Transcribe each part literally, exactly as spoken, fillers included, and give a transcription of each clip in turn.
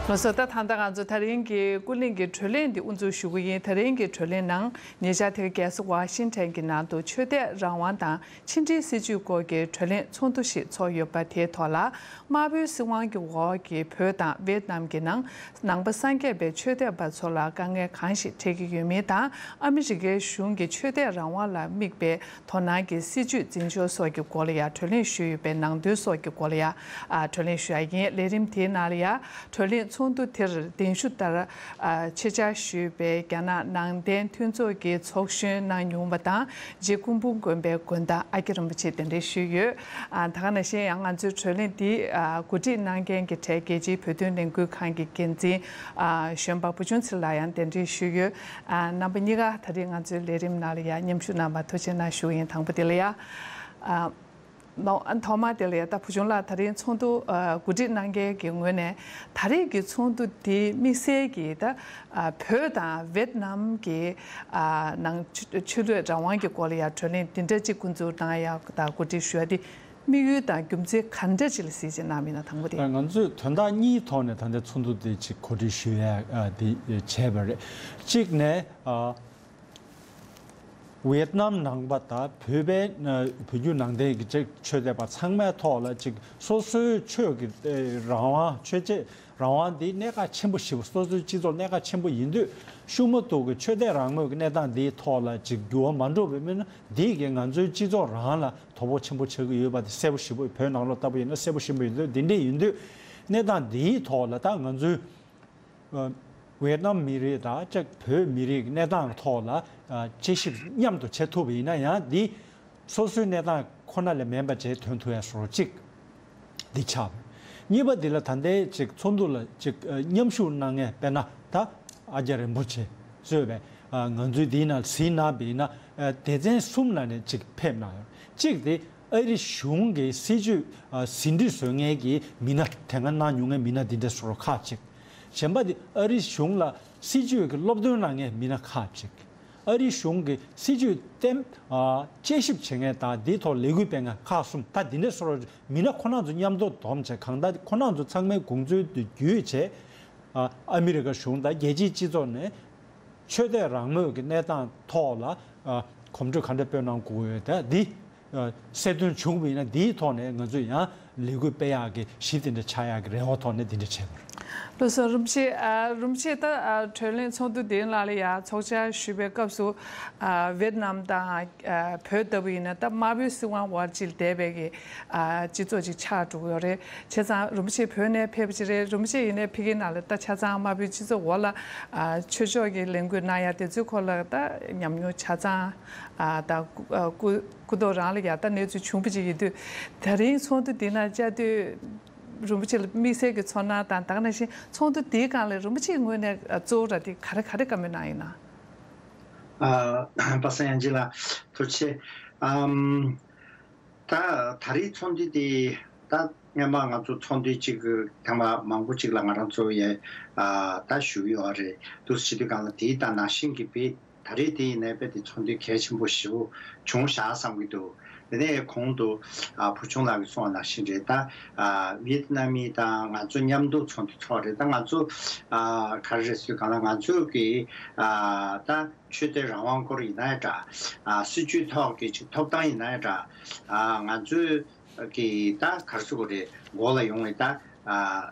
ལགས་སོ། ད་ད་ལྟ་ང་ཚོ་ད་རིང་གི་ཀུན་གླེང་གི་གྲོས་གླེང་འདི་དབུ་འཛུགས་ཞུ་གི་ཡིན། ད་རིང་གི་གྲོས་གླེང་ནང་ཉེ་ཆར་དེ་རྒྱལ་ས་ཝ་ཤིང་ཊོན་གྱི་ནང་དུ་ཆོས་དད་རང་དབང་དང་ཕྱི་འབྲེལ་སྲིད་ཇུས་སྐོར་གྱི་གྲོས་གླེང་ཚོགས་འདུ་ཞིག་ཚོགས་ཡོད་པ། དེའི་ཐོག་ལ་དམར་པོའི་སྲིད་དབང་གི་འོག་གི་བོད་དང་ཝེད་ནམ་གྱི་ནང་ནང་པ་སངས་རྒྱས་པའི་ཆོས་དད་པ་ཚོ་ལ་དཀའ་ངལ་གང་ཞིག་འཕྲད་ཀྱི་ཡོད་མིན་དང་། ཨ་མི་རི་ཀའི་གཞུང་གིས་ཆོས་དད་རང་དབང་ལ་དམིགས་པའི་དོ་སྣང་གི་སྲིད་ཇུས་འཛིན་ཕྱོགས་སོགས་ཀྱི་སྐོར་ལ་ཡང་གྲོས་གླེང་ཞུས་ཡོད་པའི་ནང་དོན་སོགས་ཀྱི་སྐོར་ལ་ཡང་ཨ་གྲོས་གླེང་ཞུ་ཡ་ཡིན། ལས་རིམ་དེའི་ནང་ལ་ཡང་གྲོས་གླེང་ཚོགས་འདུ་དེར་གདན་ཞུ་ལྟར་ཨ་ཆེད་བཅར་ཞུས་པའི་རྒྱ་ནག་ནང་བསྟན་མཐུན་ཚོགས་ཀྱི་ཚོགས་གཞོན་གནང་མྱོང་བ་དང་། རྗེ་སྐུ་འབུམ་དགོན་པའི་དགོན་བདག་ཨ་ཀྱ་རིན་པོ་ཆེ་གདན་འདྲེན་ཞུས་ཡོད། ཨ་ད་ག་ནང་བཞིན་ཡང་ང་ཚོའི་གྲོས་གླེང་འདི་ཨ་གོ་སྒྲིག་གནང་མཁན་གྱི་གྲས་རྒྱལ་སྤྱིའི་བོད་དོན་ལས་འགུལ་ཁང་གི་འགན་འཛིན་ཨ་གཞོན་པ་བུ་ཆུང་ཚེ་རིང་ལགས་ཡང་གདན་འདྲེན་ཞུས་ཡོད། ཨ་རྣམ་པ་གཉིས་ཀ་ད་རེས་ང་ཚོའི་ལས་རིམ་ནང་ལ་ཡང་མཉམ་ཞུགས་གནང་བར་ཐུགས་རྗེ་གནང་ཞུ་ཡིན། དང་པོ་དེ་ལ་ཡང་ཨ་ནོ། ཨ་ཐོག་མ་དེ་ལ་ཡང་ད་བུ་ཆུང་ལགས་ད་རིང་ཚོགས་འདུ་ཨ་གོ་སྒྲིག་གནང་མཁན་གྱི་ངོས་ནས་ད་རེས་ཀྱི་ཚོགས་འདུ་འདི་དམིགས་བསལ་གྱིས་ད་ཨ་བོད་དང་ཝེད་ནམ་གྱི་ཨ་ནང་ཆོས་ཆོས་ལུགས་རང་དབང་གི་སྐོར་ལ་ཡང་གྲོས་གླེང་འདི་འདྲ་གཅིག་འགོ་འཛུགས་གནང་ཡག་དང་གོ་སྒྲིག་ཞུ་ཡ་འདི་དམིགས་ཡུལ་དང་རྒྱུ་མཚན་ག་འདྲ་ཅིག་ལ་གཟིགས་བྱས་གནང་མིན་ན། དང་པོ་དེ། ང་ཚོས་དོན་དག་གཉིས་ཐོག་ནས་ད་ལྟ་ཚོགས་འདུ་དེ་ཅིག་གོ་སྒྲིག་ཞུ་ཡ་ཨ་དེ་བྱས་པ་རེད། གཅིག་ནས་ཨ་ཝེད་ནམ་ནང་པ་དང་བོད་པའི་ཨ་བོད་བརྒྱུད་ནང་བསྟན་གྱི་ཅིག་ཆོས་དད་པ་ཚང་མའི་ཐོག་ལ་ཅིག་སོ་སོའི་ཆོས་ཀྱི་ཨ་རང་དབང་ཆོས་བྱེད་རང་དབང་འདི་གནད་འགག་ཆེན་པོ་ཞིག་སོ་སོའི་སྤྱི་ཚོགས་གནད་འགག་ཆེན་པོ་ཡིན་དུས། ཤུགས་མ་གཏོགས་ཀྱི་ཆོས་དད་རང་མོས་ཀྱི་གནས་སྟངས་འདིའི་ཐོག་ལ་ཅིག་འགྱུར་བ་མ་འགྲོ་བའི་སྨོན་ན། འདིས་ཀྱི་ང་ཚོའི་སྤྱི་ཚོགས་རང་ལ་དོ་ཕོག་ཆེན་པོ་ཆགས་ཀྱི་ཡོད་པ་དེ་གསལ་པོ་ཞེ་པོ། བོད་ནང་ལོགས་ལྟ་བུ་ཡིན་ན་གསལ་པོ་ཞེ་པོ་ཡིན་དུས། འདི་འདྲས་ཡིན་དུས་གནས་སྟངས་འདིའི་ཐོག་ལ་ད་ང་ཚོའི་ཨ་ཝེད་ནམ་མི་རིགས་དང་ཅིག་བོད་མི་རིགས་ཀྱི་གནས་སྟངས་ཐོག་ལ་ཨ་དཔྱད་ཞིབ་མཉམ་དུ་བྱེད་ཐུབ་པ་ཡིན་ན་ཡང་འདི། སོ་སོའི་གནས་སྟངས་ཁོ་ན་ལས་མིན་པ་བྱས་ཐོན་ཐུབ་ཡ་བཟོ་གཅིག་འདི་ཆགས། གཉིས་པ་འདི་ལ་ད་ལྟའི་ཅིག་ཚོགས་འདུ་ལ་ཅིག་ཨ་མཉམ་ཞུགས་གནང་མཁན་དཔེར་ན་ད་ཨ་ཀྱ་རིན་པོ་ཆེ་གཙོས་པའི་ཨ་ང་ཚོའི་འདིའི་ནང་གཟིགས་གནང་བ་ཡིན་ན། ཨ་སྡེ་ཚན་གསུམ་ནང་ནས་ཅིག་ཕེབས་གནང་ཡོད། གཅིག་དེ་ཨ་རི་གཞུང་གི་སྲིད་ཇུས་ཨ་ཟིན་བྲིས་བཟོ་མཁན་གྱི་མི་སྣ། དེ་སྔ་གནང་མྱོང་མཁན་མི་སྣ་འདི་འདྲ་བཟོ་འདྲ་ཁག་ཅིག། གཞན་པ་དེ་ཨ་རི་གཞུང་ལ་སྲིད་ཇུས་ཀྱི་སློབ་སྟོན་གནང་མཁན་མི་སྣ་ཁག་ཅིག། ཨ་རི་གཞུང་གི་སྲིད་ཇུས་གཏན་ཨ་དཔྱད་ཞིབ་བྱེད་མཁན་དང་འདིའི་ཐོག་ལས་འགུལ་སྤེལ་མཁན་ཁག་གསུམ། ད་འདི་འདྲ་བཟོ་འདྲ་མི་སྣ་ཁོ་རང་ཚོ་མཉམ་དུ་བསྡོམས་བྱས། གང་ལྟར་ཁོ་རང་ཚོ་ཚང་མའི་དགོངས་ཚུལ་དེ་བརྒྱུད་བྱས། ཨ་ཨ་མི་རི་ཀ་གཞུང་དང་རྒྱལ་སྤྱིའི་སྤྱི་ཚོགས་ནས་ཆོས་དད་རང་མོས་ཀྱི་གནས་སྟངས་ཐོག་ལ་ཨ་གོམ་བགྲོད་ག་འདྲ་སྤོས་གནང་དགོས་ཡོད། ད་འདི་ཨ་གསལ་སྟོན་བྱུང་བ་ཡིན་ན། འདིའི་ཐོག་ནས་ང་ཚོས་ཡང་ལས་འགུལ་སྤེལ་ཡག་གི་གཞི་དེ་འདྲ་ཆགས་ཡག་གི་རེ་བ་ཐོག་ནས་འདི་འདྲ་བྱས་པ་རེད། ལགས་སོ། རིན་པོ་ཆེ། ཨ་རིན་པོ་ཆེ་ད་ཨ་གྲོས་གླེང་ཚོགས་འདུ་འདིའི་ནང་ལ་ཡ་ཚོགས་བཅར་ཞུས་པའི་སྐབས་སུ་ཨ་ཝེད་ནམ་དང་ཨ་བོད་ལྟ་བུ་ཡིན་ན་ད་དམར་པོའི་སྲིད་དབང་འོག་ཅིག་བསྡད་པའི་གི་ཨ་སྤྱི་ཚོགས་ཅིག་ཆགས་འགྲོ་གི་ཡོད་རེད། བྱས་ཙང་རིན་པོ་ཆེ་བོད་ནས་ཕེབས་པ་ཅིག་རེད། རིན་པོ་ཆེ་ཡིན་ནའི་ཕ་གིའི་ནང་ལ་ད་ཆ་ཚང་དམར་པོའི་སྤྱི་ཚོགས་འོག་ལ་ཨ་ཆོས་ཕྱོགས་ཀྱི་ལས་འགུལ་གནང་ཡ་དེ་ཚོའི་སྐོར་ལ་ད་ཉམས་མྱོང་ཆ་ཚང་ཨ་ད་སྐུ་ཨ་སྐུ་སྐུ་ཐོག་རང་ལ་ཡ་ད་གནས་ཚུལ་བྱུང་བ་ཅིག་ཡིན་དུས། ད་རིང་ཚོགས་འདུ་འདི་ནང་བཅར་དུས་རིན་པོ་ཆེ་ལ་དམིགས་བསལ་གྱི་ཚོར་སྣང་དང་། ད་ག་ནང་བཞིན་ཚོགས་འདུ་འདིའི་སྒང་ལ་རིན་པོ་ཆེའི་ངོས་ནས་གཙོ་བོ་ར་དེ་ག་རེ་ག་རེ་བཀའ་མོལ་གནང་ཡིན་ན། ཨ་པ་སངས་དབྱངས་སྐྱིད་ལགས་ཐུགས་རྗེ་ཆེ། ཨམ། ད་ད་རེས་ཚོགས་འདུ་དེ་ད་སྔོན་མ་ང་ཚོ་ཚོགས་འདུ་གཅིག་ཐེངས་མ་མང་པོ་གཅིག་ལ་ང་རང་ཚོ་ཡ་ཨ་ད་ཞུགས་ཡོད་རེད། འདུག་སེ་བྱེད་དུས་སྒང་ལ་དེའི་ད་ནང་བཞིན་གྱི་དཔེ་ད་རེས་དེ་ཡིན་ནའི་དཔེ་དེ་ཚོགས་འདུ་གལ་ཆེན་པོ་ཞེ་པོ་བྱུང་བཞག་བསམ་གྱི་འདུག། དེ་ནས་གོང་དུ་ཨ་བུ་ཆུང་ལགས་ཀྱིས་གསུངས་པ་ནང་བཞིན་རེད། ད་ཨ་ཝེད་ནམ་མི་དང་ང་ཚོ་མཉམ་དུ་ཚོགས་འདུ་ཚོགས་རེད། ད་ང་ཚོ་ཨ་ག་རེ་རེད་ཟེར་དུས་སྒང་ལ་ང་ཚོ་གི་ཨ་ད་ཆོས་དད་རང་དབང་སྐོར་ཡིན་ན་ཡང་འདྲ། ཨ་སྲིད་བྱུས་ཐོག་གི་ཅིག་ཐོབ་ཐང་ཡིན་ན་ཡང་འདྲ། ཨ་ང་ཚོའི་གི་ད་ག་རེ་ཟེར་དགོས་རེད། མགོ་ལ་ཡོང་བའི་ད་ཨ་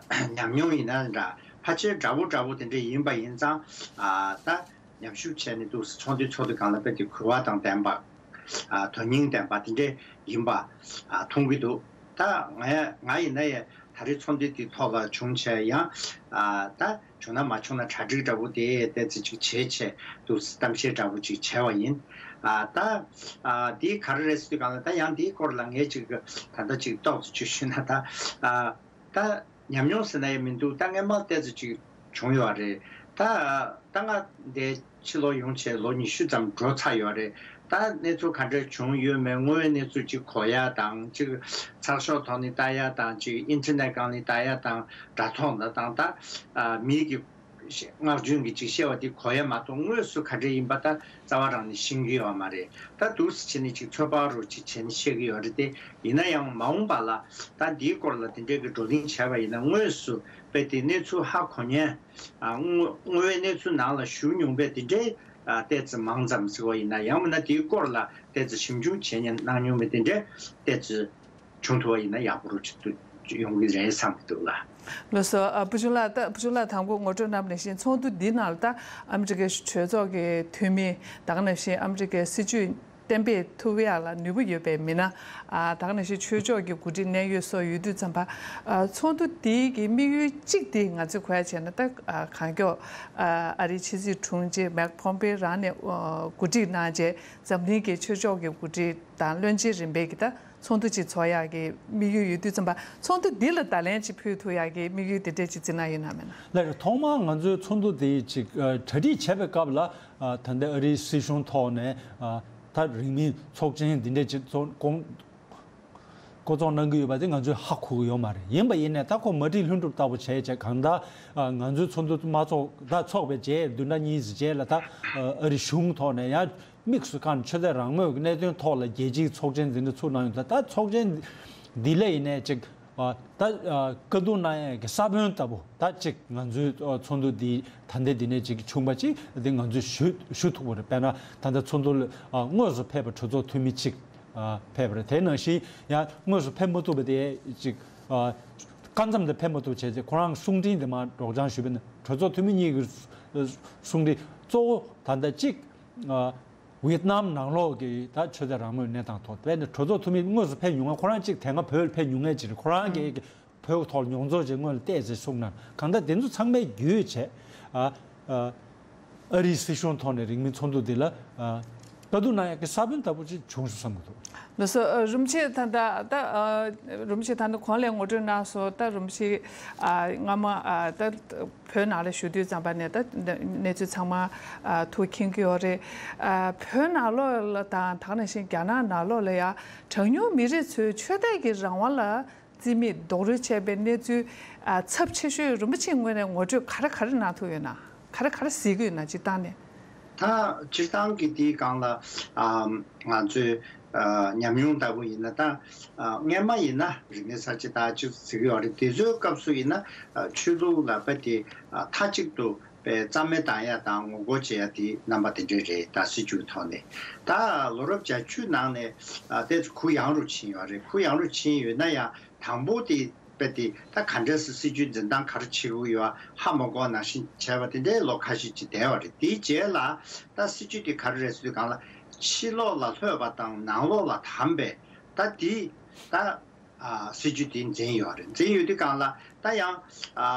ཉམས་མྱོང་ཡིན་ན་ཡང་འདྲ། ཕལ་ཆེར་འདྲ་པོ་འདྲ་པོ་དེ་འདྲ་ཡིན་པ་ཡིན་ཙང་། ཨ་ད་མཉམ་ཞུགས་བྱས་ནས་འདུག་སེ་ཚོགས་འདུ་ཚོགས་དུས་སྒང་ལ་དཔེ་དེ་གུས་པ་དང་ལྡན་པ། ཨ་དོན་སྙིང་ལྡན་པ་དེ་འདྲ་ཡིན་པ་ཨ་མཐོང་གི་འདུག། ད་ང་ཡ་ང་ཡིན་ན་ཡ་ད་རེས་ཚོགས་འདུ་དེའི་ཐོག་ལ་བྱུང་བྱས་ཡང་ཨ་ད་བྱུང་ན་མ་བྱུང་ན་གྲ་སྒྲིག་འདྲ་པོ་དེ་ཏོག་ཙམ་ཅིག་བྱས་བྱས་འདུག་སེ་གཏམ་བཤད་འདྲ་པོ་ཅིག་བྱས་པ་ཡིན། ཨ་ད་ཨ་དེ་ག་རེ་རེད་ཟེར་དུས་སྒང་ལ་ད་ཡང་དེའི་སྐོར་ལ་ངས་ཅིག་ད་ལྟ་ཅིག་ཏོག་ཙམ་ཅིག་ཞུས་ན། ད་ཨ་ད་ཉམས་མྱོང་ཟེར་ན་ཡང་མི་འདུག། ད་སྔན་མ་ཏོག་ཙམ་ཅིག་བྱུང་ཡོད་རེད། ད་ད་ང་འདས་ཕྱི་ལོགས་ཡོང་བྱས་ལོ་ཉི་ཤུ་ཙམ་འགྲོ་ཚར་ཡོད་རེད། ད་གནས་ཚུལ་ག་འདྲ་བྱུང་ཡོད་མེད་དངོས་ཡོད་གནས་ཚུལ་ཅིག་གོ་ཡ་དང་། ཅིག་ཚགས་ཤོག་ཐོག་ནས་ལྟ་ཡ་དང་། ཅིག་ཨིན་ཊར་ནེཊ་སྒང་ནས་ལྟ་ཡ་དང་། དྲ་ཐོག་ལ་དང་། ད་ཨ་མི་གི་ སྔགས་རྒྱུན་གྱི་ཅིག་བཤད་པ་དེ་གོ་ཡ་མ་གཏོགས་དངོས་སུ་ག་འདྲ་ཡིན་པ་ད་རྩ་བ་རང་ནས་ཤེས་ཀྱི་ཡོད་མ་རེད། ད་འདུག་སེ་བྱས་ནས་ཅིག་ཚོད་དཔག་རུ་ཅིག་བྱས་ནས་བཤད་ཀྱི་ཡོད་རེད་དེ། ཡིན་ན་ཡང་མ་འོངས་པ་ལ་ད་འདིའི་སྐོར་ལ་དེ་འདྲའི་གི་བགྲོ་གླེང་བྱས་པ་ཡིན་ན་དངོས་སུ་དཔེ་དེ་གནས་ཚུལ་ཧ་གོ་མཁན། ཨ་དངོས་དངོས་པོའི་གནས་ཚུལ་ནང་ལ་ཞུགས་མྱོང་པའི་དེ་འདྲའི་ཨ་ཏོག་ཙམ་མང་ཙམ་ཟེར་བ་ཡིན་ན། ཡང་མིན་ན་དེའི་སྐོར་ལ་ཏོག་ཙམ་ཞིབ་འཇུག་བྱས་ནས་གནང་མྱོང་བའི་དེ་འདྲའི་ཏོག་ཙམ་བྱུང་ཐུབ་པ་ཡིན་ན་ཡག་པོ་རུ་ཅིག་ཏུ་ཡོང་གི་རེད་བསམ་གྱི་འདུག་ལ། ལགས་སོ། ཨ་བུ་ཆུང་ལགས། ད་བུ་ཆུང་ལགས་དང་པོ་ངོ་སྤྲོད་གནང་བ་ནང་བཞིན་ཚོགས་འདུ་འདིའི་ནང་ལ་ད་ཨ་མི་རི་ཀའི་གྲོས་ཚོགས་ཀྱི་འཐུས་མི་དེ་ག་ནང་བཞིན་ཨ་མི་རི་ཀའི་སྲིད་བྱུས་གཏན་འབེབས་ཐུབ་ཡག་ལ་ནུས་པ་ཡོད་པའི་མི་སྣ། ཨ་དེ་ག་ནང་བཞིན་ཆོས་ཕྱོགས་ཀྱི་འགོ་ཁྲིད་གནད་ཡོད་སོགས་ཡོད་དུས་ཙམ་པ། ཨ་ཚོགས་འདུ་འདིའི་གི་དམིགས་ཡུལ་གཅིག་དེ་ང་ཚོས་གོ་ཡ་བྱས་ན། ད་ཨ་གང་མགྱོགས་ཨ་ཨ་རིའི་ཕྱི་སྲིད་དྲུང་ཆེ་མེག་ཕོམ་པེ་རང་ནས་ཨ་གོ་སྒྲིག་གནང་རྗེས་འཛམ་གླིང་གི་ཆོས་ཕྱོགས་ཀྱི་འགོ་ཁྲིད་དང་བློན་ཆེན་རིམ་པས་ཀྱི་ད་ཚོགས་འདུ་ཅིག་ཚོགས་ཡག་གི་དམིགས་ཡུལ་ཡོད་དུས་ཙམ་པ། ཚོགས་འདུ་འདི་ལ་བརྡ་ལན་ཅིག་ཕུལ་ཐུབ་ཡག་གི་དམིགས་ཡུལ་དེ་འདྲས་ཅིག་འཛིན་གནང་ཡོད་ན་མེད་ན། ལགས་རེད། ཐོག་མར་ང་ཚོའི་ཚོགས་འདུ་དེ་ཅིག་ཨ་གྲ་སྒྲིག་བྱས་པའི་སྐབས་ལ། ཨ་ད་ལྟ་ཨ་རིའི་སྲིད་གཞུང་ཐོག་ནས་ཨ་ད་རིང་མིན་ཚོགས་ཆེན་འདི་འདྲས་ཅིག་ཚོགས་སྐོང་འགོ་ཚོགས་གནང་གི་ཡོད་པ་དེ་ང་ཚོས་ཧ་གོ་གི་ཡོད་མ་རེད། ཡིན་པ་ཡིན་ནའི་ད་ཁོ་མ་བསྒྲིགས་ལྷུན་གྲུབ་ལྟ་བུ་བྱས་བྱས། གང་ལྟར་ཨ་ང་ཚོའི་ཚོགས་འདུ་མ་ཚོགས། ད་ཚོགས་པའི་རྗེས་བདུན་ཕྲག་གཉིས་ཀྱི་རྗེས་ལ་ད་ཨ་ཨ་རི་གཞུང་ཐོག་ནས་ཡང་དམིགས་སུ་བཀར་ནས་ཆོས་དད་རང་མོས་ཀྱི་གནད་དོན་ཐོག་ལ་རྒྱལ་སྤྱིའི་ཚོགས་ཆེན་འདི་འདྲ་ཚུགས་གནང་ཡོད། ད་ད་ཚོགས་ཆེན་འདི་ལ་ཡིན་ནའི་ཅིག་ཨ་ད་ཨ་བཀའ་བསྡུར་གནང་ཡས་ཀྱི་ས་བོན་ལྟ་བུ། ད་ཅིག་ང་ཚོའི་ཨ་ཚོགས་འདུ་འདི་ད་ལྟ་འདི་ནས་ཅིག་བྱུང་བ་ཅིག་འདི་ང་ཚོས་ཞུ་ཞུ་ཐུབ་པ་རེད། དཔེར་ན་ད་ལྟ་ཚོགས་འདུ་ལ་ཨ་དངོས་སུ་ཕེབས་པ་གྲོས་ཚོགས་འཐུས་མི་གཅིག་ཨ་ཕེབས་པ་རེད། དེ་ནང་བཞིན་ཡང་དངོས་སུ་ཕེབས་མ་ཐུབ་པ་དེ་ཅིག་ཨ་སྐབས་མཚམས་དེ་ཕེབས་མ་ཐུབ་བྱས་ཚེ་ཁོ་རང་གསུང་འཕྲིན་དེ་མར་སྒྲོག་སྦྱང་ཞུས་པ་ཡིན་ན། གྲོས་ཚོགས་འཐུས་མི་གཉིས་ཀྱི་གསུང་འཕྲིན་གཙོ་བོ་ད་ལྟ་གཅིག་ཨ་ཝི་ཏི་ནམ་ནང་ལོགས་ཀྱི་ད་ཆོས་དད་རང་མོས་གནས་སྟངས་ཐོག། དཔེར་ན་གྲོས་ཚོགས་འཐུས་མི་དངོས་སུ་ཕེབས་མྱོང་མཁན། ཁོ་རང་གཅིག་དེ་སྔ་བོད་ལ་ཕེབས་མྱོང་མཁན་ཅིག་རེད། ཁོ་རང་གིས་བོད་ཐོག་མྱོང་ཚོར་ཅིག་སྔོན་ལ་བལྟས་ཚེ་གསུངས་ན། གང་ལྟར་དེ་ཚོ་ཚང་མས་བརྒྱུད་བྱས་ཨ་ཨ་ཨ་རིའི་སྲིད་གཞུང་ཐོག་ནས་རིང་མིན་ཚོགས་འདུ་འདི་ལ་ཨ་བཀའ་བསྡུར་གནང་ཡག་གི་ས་བོན་ལྟ་བུ་ཅིག་བྱུང་སོང་བསམ་གྱི་འདུག། ལགས་སོ། ཨ་རིན་པོ་ཆེ་ད་ལྟ་ད་ཨ་རིན་པོ་ཆེ་ད་ནི་གོང་ལ་ངོ་སྤྲོད་གནང་སོང་། ད་རིན་པོ་ཆེ་ཨ་སྔ་མ་ཨ་ད་བོད་ནང་ལ་བཞུགས་དུས་ཙམ་པ་ནས་ད་གནས་ཚུལ་ཚང་མ་ཨ་ཐུགས་མཁྱེན་གྱི་ཡོད་རེད། ཨ་བོད་ནང་ལོགས་ལ་དང་དེ་ག་ནང་བཞིན་རྒྱ་ནག་ནང་ལོགས་ལ་ཡང་གྲངས་ཉུང་མི་རིགས་ཚོའི་ཆོས་དད་ཀྱི་རང་དབང་ལ་རྩིས་མེད་རྡོག་རོལ་བྱས་པའི་གནས་ཚུལ་ཨ་ཚབས་ཆེ་ཤོས་རིན་པོ་ཆེའི་ངོས་ནས་ངོ་སྤྲོད་ག་རེ་ག་རེ་གནང་ཐུབ་ཡོད་ན། ག་རེ་ག་རེ་གཟིགས་ཀྱི་ཡོད་ན། སྤྱིར་བཏང་ནས། ད་སྤྱིར་བཏང་གི་དེའི་སྒང་ལ་ཨ་ང་ཚོའི་ཨ་ཉམས་མྱོང་ལྟ་བུ་ཡིན་ན། ད་ཨ་སྔོན་མ་ཡིན་ན་རིག་གནས་གསར་བརྗེ་ད་ཅིག་གཟིགས་ཀྱི་ཡོད་རེད། དེ་ཚོའི་སྐབས་སུ་ཡིན་ན་ཨ་ཆོས་ལུགས་ལ་དཔེ་དེ་ཨ་མཐའ་གཅིག་ཏུ་དཔེ་རྩ་མེད་བཏང་ཡ་དང་ངོ་རྒོལ་བྱེད་ཡ་དེའི་རྣམ་པ་དེ་འདྲས་རེད། ད་སྲིད་བྱུས་ཐོག་ནས། ད་ལོ་རབས་བརྒྱད་ཅུ་ནང་ནས་ཨ་ཏོག་ཙམ་གུ་ཡངས་རུ་ཕྱིན་ཡོད་རེད། གུ་ཡངས་རུ་ཕྱིན་ཡོད་ན་ཡང་དང་པོ་དེ་དཔེ་དེ་ད་ག་འདྲས་སེ་སྲིད་བྱུས་འཛིན་སྟངས་ག་རེ་བྱེད་དགོས་ཡོད་ཧ་མ་གོ་ནང་བཞིན་བྱས་པ་དེ་འདྲའི་ལོ་ཁ་ཤས་ཅིག་བསྡད་པ་རེད། དེའི་རྗེས་ལ་ད་སྲིད་བྱུས་དེ་ག་རེ་རེད་ཟེར་དུས་སྒང་ལ་ཕྱི་ལོགས་ལ་ལྷོད་པ་དང་ནང་ལོགས་ལ་དམ་པའི་ད་དེ་ད་ཨ་སྲིད་བྱུས་དེ་འཛིན་ཡོད་རེད། འཛིན་ཡོད་དུས་སྒང་ལ་ད་ཡང་ཨ་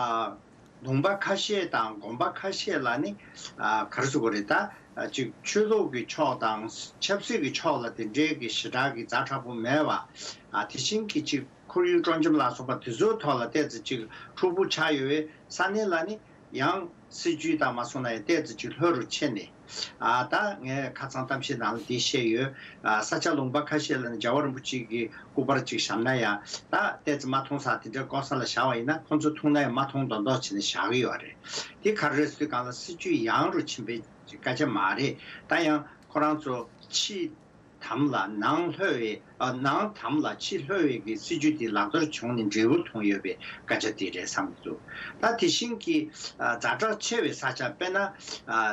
ལུང་པ་ཁ་ཤས་དང་དགོན་པ་ཁ་ཤས་ལ་ནི་ཨ་ག་རེ་ཟེར་དགོས་རེད། ད་ཅིག་ཆོས་ལུགས་ཀྱི་ཕྱོགས་དང་ཆབ་སྲིད་ཀྱི་ཕྱོགས་ལ་དེ་འདྲའི་གི་ཞེ་དྲག་གི་ཛ་དྲག་པོ་མེད་པ། ཨ་དེ་བཞིན་གྱི་ཅིག་ཁོར་ཡུག་སྤྲོ་འཆམ་ལ་སོགས་པ་དེ་ཚོའི་ཐོག་ལ་ཏོག་ཙམ་ཅིག་འཁྲུག་པོ་ཆགས་ཡོད་པའི་ས་གནས་ལ་ནི་ཡང་སྲིད་བྱུས་དང་མ་སོང་ན་ཡང་ཏོག་ཙམ་ཅིག་ལྷོད་རུ་ཕྱིན་ནས། ཨ་ད་ངས་ཁ་སང་གཏམ་བཤད་ནང་ལ་འདི་བཤད་ཡོད། ཨ་ས་སྐྱ་ལུང་པ་ཁ་ཤས་ལ་ནི་རྒྱལ་བ་རིན་པོ་ཆེ་གི་སྐུ་པར་ཅིག་བཞག་ན་ཡང་ད་ཏོག་ཙམ་མ་མཐོང་ས་དེ་འདྲ་ལྐོག་ཟ་ལ་བཞག་པ་ཡིན་ན་ཁོང་ཚོ་མཐོང་ན་ཡང་མ་མཐོང་མདོག་མདོག་བྱས་ནས་བཞག་གི་ཡོད་རེད། དེ་ག་རེ་རེད་ཟེར་དུས་སྒང་ལ་སྲིད་བྱུས་ཡངས་རུ་ཕྱིན་པའི་སྐད་ཆ་མ་རེད། ད་ཡང་ཁོ་རང་ཚོ་ཕྱི་དམ་ལ་ནང་ལྷོད་པའི་ཨ་ནང་དམ་ལ་ཕྱི་ལྷོད་པའི་གི་སྲིད་བྱུས་དེ་ལག་བསྟར་བྱུང་ནས་འབྲས་བུ་ཐོན་ཡོད་པའི་སྐད་ཆ་དེ་རེད་བསམ་གྱི་འདུག། ད་དེ་བཞིན་གྱི་ཨ་ཛ་དྲག་ཆེ་བའི་ས་ཆ་དཔེར་ན་ཨ་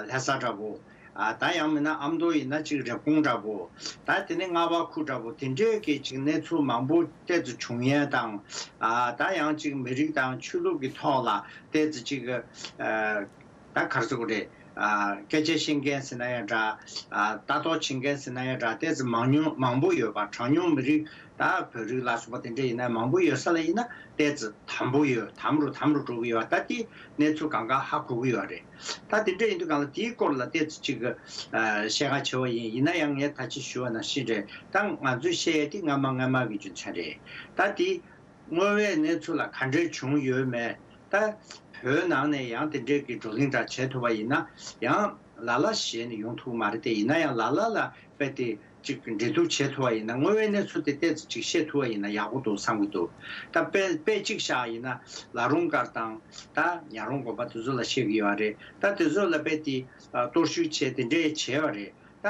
ལྷ་ས་འདྲ་པོ། ཨ་ད་ཡང་མིན་ན་ཨ་མདོ་ཡིན་ན་ཅིག་རེབ་གོང་འདྲ་པོ། ད་དེ་ནས་རྔ་བ་ཁུལ་འདྲ་པོ་དེ་འདྲའི་གི་ཅིག་གནས་ཚུལ་མང་པོ་ཏོག་ཙམ་བྱུང་ཡས་དང་། ཨ་ད་ཡང་ཅིག་མི་རིགས་དང་ཆོས་ལུགས་ཀྱི་ཐོག་ལ་ཏོག་ཙམ་ཅིག་ཨ། ད་ག་རེ་ཟེར་དགོས་རེད། ཨ་སྐད་ཆ་བཤད་མཁན་ཟེར་ན་ཡང་འདྲ། ཨ་ལྟ་རྟོག་བྱེད་མཁན་ཟེར་ན་ཡང་འདྲ། ཏོག་ཙམ་མང་ཉུང་མང་པོ་ཡོད་པ། གྲངས་ཉུང་མི་རིགས་ད་བོད་རིགས་ལ་སོགས་པ་དེ་འདྲ་ཡིན་ན་མང་པོ་ཡོད་ས་ལ་ཡིན་ན་ཏོག་ཙམ་དམ་པོ་ཡོད། དམ་རུ་དམ་རུ་འགྲོ་གི་ཡོད་པ། ད་དེ་གནས་ཚུལ་གང་ག་ཧ་གོ་གི་ཡོད་རེད། ད་དེ་འདྲ་ཡིན་དུས་སྒང་ལ་དེའི་སྐོར་ལ་ཏོག་ཙམ་ཅིག་ཨ་བཤད་ག་བྱེད་པ་ཡིན། ཡིན་ན་ཡང་ངས་ད་ཅི་ཞུ་བ་ནང་བཞིན་རེད། ད་ང་ཚོས་བཤད་ཡས་དེ་སྔ་མ་སྔ་མ་གི་རྒྱུ་མཚན་རེད། ད་དེ་དངོས་ཡོད་གནས་ཚུལ་ལ་ག་འདྲས་བྱུང་ཡོད་མེད། ད་བོད་ནང་ནས་ཡང་དེ་འདྲས་ཀྱི་བགྲོ་གླེང་འདྲ་བྱེད་ཐུབ་པ་ཡིན་ན་ཡང་ལ་ལ་ཞེད་ནས་ཡོང་ཐུབ་མ་རེད་དེ། ཡིན་ན་ཡང་ལ་ལ་ལ་དཔེ་དེ་ ཅིག་འབྲེལ་གཏུག་བྱེད་ཐུབ་པ་ཡིན་ན། དངོས་ཡོད་གནས་ཚུལ་དེ་ཏོག་ཙམ་ཅིག་ཤེས་ཐུབ་པ་ཡིན་ན་ཡག་པོ་འདུག་བསམ་གྱི་འདུག་ད་དཔེ་དཔེ་གཅིག་བཞག་ཡིན་ན། བླ་རུང་སྒར་དང་ད་ཉག་རོང་དགོན་པ་དེ་ཚོ་ལ་བཤད་ཀྱི་ཡོད་རེད། ད་དེ་ཚོ་ལ་དཔེ་དེ་ཨ་གཏོར་བཤིག་བྱས་དེ་འདྲས་བྱས་པ་རེད། ད་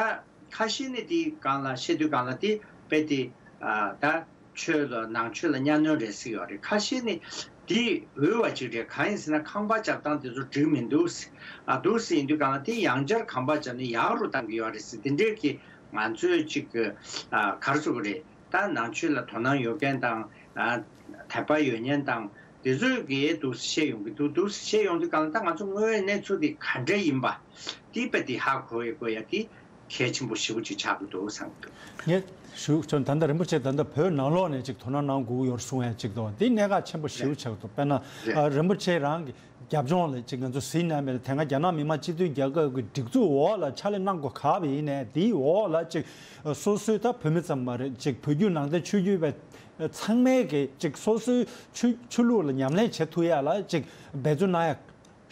ཁ་ཤས་ནི་དེའི་སྒང་ལ་བཤད་དུས་སྒང་ལ་དེ་དཔེ་དེ་ཨ་ད་ཆོས་ལ་ནང་ཆོས་ལ་གཉའ་གནོན་རེད་ཟེར་གྱི་ཡོད་རེད། ཁ་ཤས་ནི་དེ་འོས་པ་ཅིག་རེད། གང་ཡིན་ཟེར་ན་ཁང་པ་རྒྱབ་སྟངས་དེ་ཚོ་འགྲིག་མི་འདུག་ཟེར། ཨ་འདུག་ཟེར་ཡིན་དུས་སྒང་ལ་དེ་ཡང་བསྐྱར་ཁང་པ་རྒྱབ་ནས་ཡག་རུ་བཏང་གི་ཡོད་རེད་ཟེར། དེ་འདྲས་ཀྱི་ང་ཚོས་ཅིག་གི་ཨ་ག་རེ་ཟེར་དགོས་རེད། ད་ནང་ཆོས་ལ་དོ་སྣང་ཡོད་མཁན་དང་ཨ་དད་པ་ཡོད་མཁན་དང་དེ་ཚོས་ཀྱིས་འདུག་སེ་བཤད་ཡོང་གི་འདུག་འདུག་སེ་བཤད་ཡོང་དུས་སྒང་ལ་ད་ང་ཚོ་དངོས་ཡོད་གནས་ཚུལ་དེ་ག་འདྲ་ཡིན་པ་དེ་དཔེ་དེ་ཧ་གོ་ཡ་དགོས་ཡ་དེ་གལ་ཆེན་པོ་ཞེ་པོ་ཅིག་ཆགས་ཀྱི་འདུག་བསམ་གྱི་འདུག་ངས་ཞུ་ཆོག་ད་ལྟ་རིན་པོ་ཆེ་ད་ལྟ་བོད་ནང་ལོགས་ནས་ཅིག་དོ་སྣང་གནང་དགོས་ཀྱི་ཡོད་གསུང་ཡ་ཅིག་འདུག་འདི་གནད་འགག་ཆེན་པོ་ཞེ་པོ་ཆགས་ཀྱི་འདུག་དཔེར་ན་རེད། ཨ་རིན་པོ་ཆེ་རང་གི་རྒྱབ་ལྗོངས་ལ་ཅིག་ང་ཚོ་གཟིགས་ན་མེད་ལ། དེ་སྔ་རྒྱ་ནག་མི་དམངས་སྤྱི་མཐུན་རྒྱལ་ཁབ་ཀྱི་སྒྲིག་འཛུགས་འོག་ལ་ཕྱག་ལས་གནང་དགོས་ག་བ་ཡིན་ནའི་དེའི་འོག་ལ་ཅིག་སོ་སོའི་ད་བོད་མི་ཙམ་མ་རེད། ཅིག་བོད་བརྒྱུད་ནང་བསྟན་ཆོས་བརྒྱུད་པ་ཚང་མས་ཀྱི་ཅིག་སོ་སོའི་ཆོས་ཆོས་ལུགས་ལ་ཉམས་ལེན་བྱེད་ཐུབ་ཡ་ལ་ཅིག་འབད་བརྩོན་གནང་ཡ་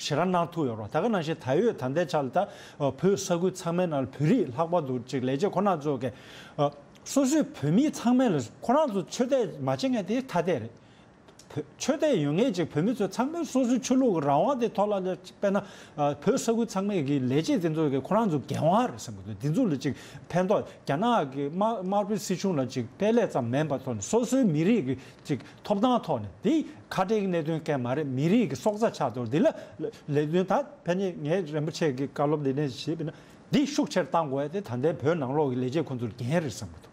ཞེ་དྲག་གནང་ཐུབ་ཡོད་རེད། ད་ག་ནང་བཞིན་ད་ཡོད་ད་ལྟའི་ཆ་ལ་ད་བོད་ས་ཁུལ་ཚང་མའི་ནང་ལ་བོད་རིགས་ལྷག་པར་དུ་ཅིག་ལས་བྱེད་ཁོ་རང་ཚོ་གི་སོ་སོའི་བོད་མི་ཚང་མས་ལ་ཁོ་རང་ཚོ་ཆོས་དད་མ་བྱེད་མཁན་དེ་ཐ་དད་རེད། བོད་ཆོས་དད་ཡོད་མཁན་ཅིག་བོད་མི་ཚོ་ཚང་མས་སོ་སོའི་ཆོས་ལུགས་ཀྱི་རང་དབང་དེ་ཐོག་ལ་དཔེར་ན་ཨ་བོད་ས་ཁུལ་ཚང་མས་ཀྱི་ལས་བྱེད་དེ་ཚོ་གི་ཁོ་རང་ཚོ་འགན་དབང་རེད་བསམ་གྱི་འདུག་འདི་ཚོ་ལ་ཅིག་ཕན་ཐོགས། རྒྱ་ནག་གི་དམར་དམར་པོའི་སྲིད་གཞུང་ལ་ཅིག་དཔེ་ལས་ཙམ་མིན་པ་ཐོག་ནས་སོ་སོའི་མི་རིགས་ཀྱི་ཅིག་ཐོབ་ཐང་ཐོག་ནས་འདི་ཁ་བྲལ་གྱི་གནད་དོན་གང་མ་རེད། མི་རིགས་ཀྱི་སྲོག་རྩ་ཆགས་འདུག་འདི་ལ་ལས་དོན་ད་ཕན་ནི་ངས་རིན་པོ་ཆེ་གི་བཀའ་སློབ་འདི་ནས་བྱས་པ་ན་འདི་ཤུགས་ཆེར་གཏང་དགོས་ཡ་དེ་ད་ལྟའི་བོད་ནང་ལོགས་ཀྱི་ལས་བྱེད་ཁོང་ཚོར་འགན་རེད་བསམ་གྱི་འདུག་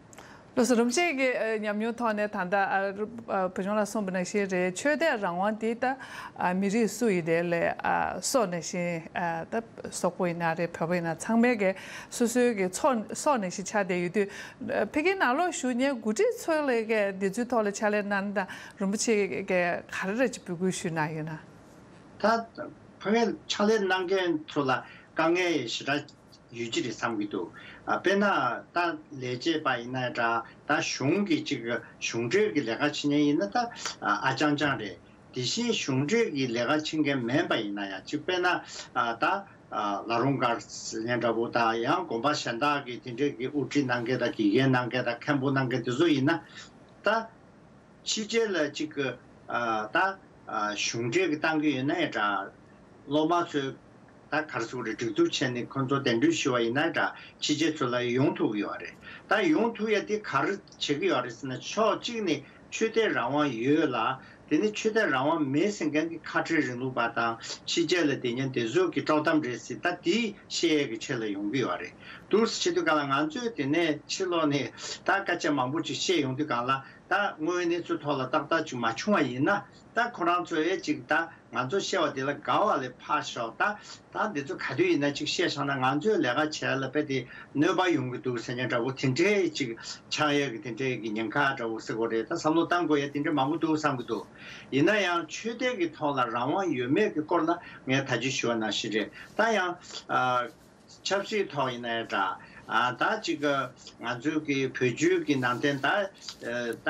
ལགས་སོ། རིན་པོ་ཆེ་གི་ཨ་ཉམས་མྱོང་ཐོག་ནས་ད་ལྟ་ཨ་རུ་ཨ་བུ་ཆུང་ལགས་གསུངས་པ་ནང་བཞིན་རེད། ཆོས་དད་རང་དབང་འདི་ད་ཨ་མི་རིགས་སུ་ཡིན་དེ་ལས་ཨ་སོག་ནང་བཞིན་ཨ་ད་སོག་པོ་ཡིན་ན་རེད། བོད་པ་ཡིན་ན་ཚང་མའི་གི་སོ་སོའི་གི་ཚོགས་སོག་ནང་བཞིན་ཆགས་བསྡད་ཡོད་དུས། ཨ་ཕ་གིའི་ནང་ལོགས་བཞུགས་མཁན་འགོ་ཁྲིད་ཚོ་ལ་གི་འདི་ཚོའི་ཐོག་ལ་ཕྱག་ལས་གནང་ན་ད་རིན་པོ་ཆེ་གི་ག་རེ་རེ་ཅིག་འབོད་སྐུལ་ཞུས་གནང་ཡོད་ན། ད་ཕ་གིར་ཕྱག་ལས་གནང་མཁན་ཚོ་ལ་དཀའ་ངལ་ཞེ་དྲག་ཡོད་ཀྱི་རེད་བསམ་གྱི་འདུག་ཨ་དཔེར་ན་ད་ལས་བྱེད་པ་ཡིན་ན་འདྲ། ད་གཞུང་གི་ཅིག་གཞུང་འབྲེལ་གྱི་ལས་ཀ་བྱེད་མཁན་ཡིན་ན་ད་ཨ་རྐྱང་རྐྱང་རེད། དེ་བཞིན་གཞུང་འབྲེལ་གྱི་ལས་ཀ་བྱེད་མཁན་མིན་པ་ཡིན་ན་ཡང་ཅིག་དཔེར་ན་ཨ་ད་ཨ་བླ་རུང་སྒར་ཟེར་མཁན་འདྲ་པོ་དང་། ཡང་དགོན་པ་གཞན་དག་གི་དེ་འདྲས་ཀྱི་དབུ་ཁྲིད་གནང་མཁན་དང་། དགེ་རྒན་གནང་མཁན་དང་། མཁན་པོ་གནང་མཁན་དེ་ཚོ་ཡིན་ན་ད། ཕྱི་རྒྱལ་ལ་ཅིག་གི་ཨ་ད་ཨ་གཞུང་འབྲེལ་གྱི་གཏང་གི་ཡོད་ན་ཡང་འདྲ། སློབ་མ་ཚོས་ད་ག་རེ་ཟེར་དགོས་རེད། སྒྲིག་འཛུགས་བྱས་ནས་ཁོང་ཚོ་གདན་འདྲེན་ཞུ་བ་ཡིན་ན་འདྲ། ཕྱི་རྒྱལ་ཚོ་ལ་ཡོང་ཐུབ་ཀྱི་ཡོད་རེད། ད་ཡོང་ཐུབ་ཡ་དེ་ག་རེ་བྱེད་ཀྱི་ཡོད་རེད་ཟེར་ན། ཕྱོགས་གཅིག་ནས་ཆོས་དད་རང་དབང་ཡོད་ལ། དེ་ནི་ཆོས་དད་རང་དབང་མེད་ཟེར་མཁན་གྱི་ཁ་བྲལ་རིང་ལུགས་པ་དང་། ཕྱི་རྒྱལ་ལ་བསྡད་མཁན་དེ་ཚོ་གི་དཀྲོག་གཏམ་རེད་ཟེར། ད་དེ་བཤད་ཡས་ཀྱི་ཆེད་ལ་ཡོང་གི་ཡོད་རེད། འདུག་སེ་བྱེད་དུས་སྒང་ལ་ང་ཚོས་དེ་ནས་ཕྱི་ལོགས་ནས་ད་སྐད་ཆ་མང་པོ་ཅིག་བཤད་ཡོང་དུས་སྒང་ལ། ད་དངོས་ཡོད་གནས་ཚུལ་ཐོག་ལ་ཏག་ཏག་ཅིག་མ་བྱུང་བ་ཡིན་ན། ད་ཁོ་རང་ཚོ་ཡས་ཅིག་ད་ང་ཚོ་བཤད་པ་དེ་ལ་དགའ་བ་ལས་ཕར་ཞོག་ད་ད་འདི་ཚོ་ག་དུས་ཡིན་ན་ཅིག་བཤད་བཞག་ན་ང་ཚོའི་ལས་ཀ་བྱས་ལ་དཔེ་དེ་གནོད་པ་ཡོང་གི་འདུག་ཟེར་མཁན་འདྲ་པོ་དེ་འདྲའི་ཅིག་ཆགས་ཡས་ཀྱི་དེ་འདྲའི་གི་ཉེན་ཁ་འདྲ་པོ་ཟེར་དགོས་རེད། ད་བསམ་བློ་གཏང་དགོས་ཡས་དེ་འདྲ་མང་པོ་འདུག་བསམ་གྱི་འདུག་ཡིན་ན་ཡང་ཆོས་དད་ཀྱི་ཐོག་ལ་རང་དབང་ཡོད་མེད་ཀྱི་སྐོར་ལ་ངས་ད་ཅི་ཞུ་བ་ནང་བཞིན་རེད། ད་ཡང་ཨ། ཆབ་སྲིད་ཐོག་ཡིན་ན་ཡང་འདྲ། ཨ་ད་ཅིག་ང་ཚོའི་གི་བོད་བརྒྱུད་ཀྱི་ནང་བསྟན་ད་ཨ་ད་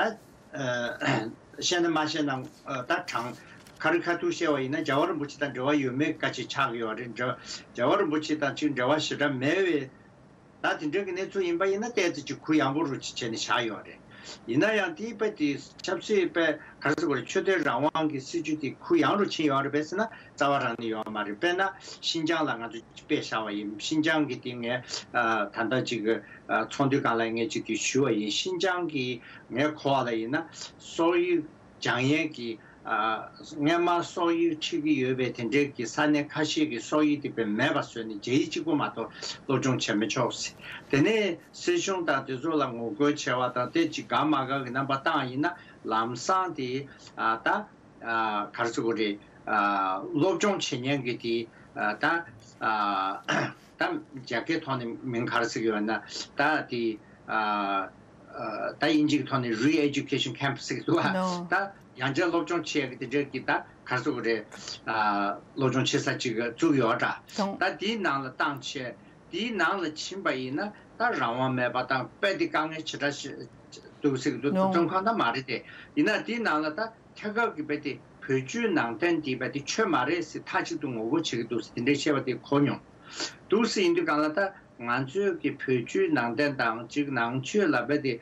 ཨ་བཤད་ན་མ་བཤད་ན་ཨ་ད་དྲང་ཁ་རི་ཁ་ཐུག་བཤད་པ་ཡིན་ན་རྒྱལ་བ་རིན་པོ་ཆེ་དང་འབྲེལ་བ་ཡོད་མེད་བཀའ་ཆད་ཆགས་ཀྱི་ཡོད་རེད། འབྲེལ་རྒྱལ་བ་རིན་པོ་ཆེ་དང་ཅིག་འབྲེལ་བ་ཞེ་དྲག་མེད་པའི་ད་དེ་འདྲ་གི་གནས་ཚུལ་ཡིན་པ་ཡིན་ན་ཏོག་ཙམ་ཅིག་གུ་ཡངས་པོ་རུ་ཅིག་བྱས་ནས་བཞག་ཡོད་རེད། ཡིན་ན་ཡང་དེའི་དཔེ་དེ་ཆབ་སྲིད་དཔེ་ག་རེ་ཟེར་དགོས་རེད། ཆོས་དད་རང་དབང་གི་སྲིད་བྱུས་དེ་གུ་ཡངས་རུ་ཕྱིན་ཡོད་རེད་པས་ཟེར་ན་རྩ་བ་རང་ནས་ཡོད་མ་རེད། དཔེར་ན་ཤིན་ཅང་ལ་ང་ཚོ་དཔེ་བཞག་པ་ཡིན། ཤིན་ཅང་གི་དེ་ངས་ཨ་ད་ལྟ་ཅིག་ཨ་ཚོགས་འདུའི་སྒང་ལ་ངས་ཅིག་དེ་ཞུ་བ་ཡིན། ཤིན་ཅང་གི་ངས་གོ་བ་ལ་ཡིན་ན་སོག་ཡིག་སྦྱང་ཡས་ཀྱི་ཨ་སྔོན་མ་སོག་ཡིག་ཁྲིད་ཀྱི་ཡོད་པའི་དེ་འདྲའི་གི་ས་གནས་ཁ་ཤས་ཀྱི་སོག་ཡིག་དེ་དཔེ་མེད་པ་བཟོས་ནས་རྒྱ་ཡིག་གཅིག་པོ་མ་གཏོགས་སློབ་སྦྱོང་བྱེད་མི་ཆོག་ཟེར། དེ་ནས་སྲིད་གཞུང་དང་དེ་ཚོ་ལ་ངོ་རྒོལ་བྱས་པ་དང་དེ་ཅིག་དགའ་མ་དགའ་གི་རྣམ་པ་བཏང་ཡིན་ན་ལམ་སང་དེ་ཨ་ད་ཨ་ག་རེ་ཟེར་དགོས་རེད། ཨ་སློབ་སྦྱོང་བྱེད་མཁན་གྱི་དེ་ཨ་ད་ཨ་ད་རྒྱ་སྐད་ཐོག་ནས་མིང་ག་རེ་ཟེར་གྱི་ཡོད་ན་ད་དེ་ཨ་ཨ་ད་དབྱིན་ཇིའི་ཐོག་ནས་re-education camp་ཟེར་གྱི་འདུག་ཨ། ནོ། ད་ཡང་བསྐྱར་སློབ་སྦྱོང་བྱེད་ཀྱི་དེ་འདྲ་གི་ད་ག་རེ་ཟེར་དགོས་རེད། ཨ་སློབ་སྦྱོང་བྱེད་ས་ཅིག་བཙུགས་ཡོད་འདྲ། ད་དེའི་ནང་ལ་བཏང་བྱས་དེའི་ནང་ལ་ཕྱིན་པ་ཡིན་ན་ད་རང་དབང་མེད་པ་དང་དཔེ་དེ་དཀའ་ངལ་ཆེ་དྲགས་ཤིག་འདུག་ཟེར་གྱི་འདུག་ད་བཙོན་ཁང་ད་མ་རེད་དེ། ཡིན་ན་དེའི་ནང་ལ་ད་ཐད་ཀར་གྱི་དཔེ་དེ་བོད་བརྒྱུད་ནང་བསྟན་དེ་དཔེ་དེ་ཆོས་མ་རེད་ཟེར་མཐའ་གཅིག་ཏུ་ངོ་རྒོལ་བྱེད་ཀྱི་འདུག་ཟེར་དེ་འདྲའི་བཤད་པ་དེ་གོ་མྱོང་འདུག་ཟེར། ཡིན་དུས་སྒང་ལ་ད། ང་ཚོའི་གི་བོད་བརྒྱུད་ནང་བསྟན་དང་གཅིག་ནང་ཆོས་ལབ་པ་དེ་